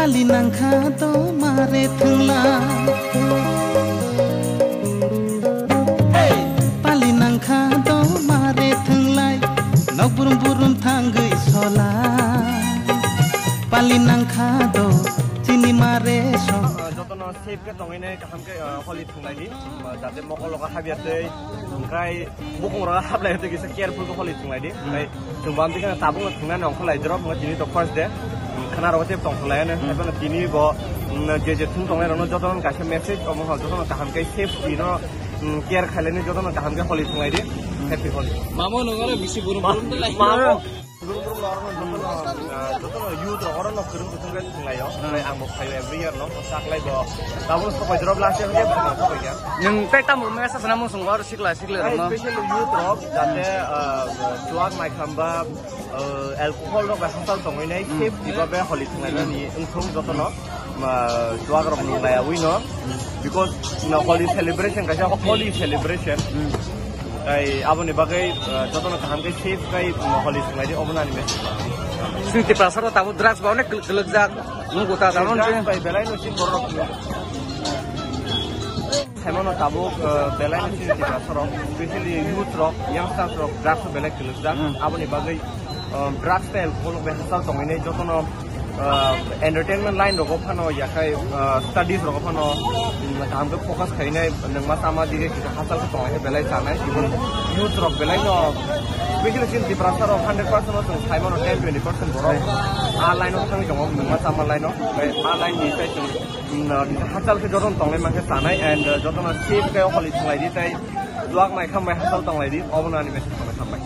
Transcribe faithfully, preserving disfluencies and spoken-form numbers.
Pali nangkha do mare thwnglai. Pali nangkha do mare thwnglai. Nok burum burum thangwi sola. Pali nangkha do chini mare so. Jotono safe khe tongwi nai, kaham khe, uh, holi thwnglai di. Uh, jate mokol rogo habya tei, hwnkhe bukung rogo hablai tei kisa careful khe holi thwnglai di. Hwnkhe chwng bo amtwi kheno tabukno thwngnani ongkha lai drop, hwnkhe tini to first day. Khana rogo tei tong thwnglai ano. Haiphano tini bo, mm, je je thwng tongnai rokno jotono kaisa message, omo jotono kaham khe safety no, mm, care khailani jotono kaham khe holi thwnglai di. Happy Holi. Mamo nongore bisi burum burum de lai. Mamo. Burum burum norok no jotono, ah, jotono youth rok oro no kwrwng kwthwng khe thwnglaio. Omo ang bo phaio every year no. Saklai bo. Tabuk sopai drop last year khe thwngna sopai kha. Nwng tei tamo message na mung song oro sikla sikla rok no. Especially youth rok jate, ah, chuak mai khamba, ah, alcohol rok bai hachal tongwi nai, safety ba be holi thwnglai nani wngthung jotono. Ma, chuak rok nung laiwi no, because no holi celebration kaisa holi celebration. Ai aboni bagwi, uh, jotono kaham khe safe khai, uh, holi thwnglai di, obo nani message. Sing Tiprasa ro tabuk drugs ba onek kwlwk jak. Nung kota tabuk drugs bai belai no sing borok. Saimano tabuk, uh, belai no sing Tiprasa rok, especially youth rok, youngsters rok drugs belai kwlwk jak. Aboni bagwi, um, drugs tei alcohol bai hachal tongwi nai jotono, uh, entertainment line rogo phano yakhai, uh, studies rogo phano, um, kaham khe focus khainai, nwngma tama dige kisa hachal khe tonglai khe belai chanai. Even youth rok belai no, especially chini Tiprasa rok hundred percent no chwng saimano ten twenty percent borok a line o thangwi tongo, nwngma tama line o. Bai a line ni tai chwng, um, kisa hachal khe jotono tonglai mankhe chanai and, uh, jotono safe khe holi thwnglai di tei chuak mai kham bai hachal tonglai di, obono ani message tonglai khambai.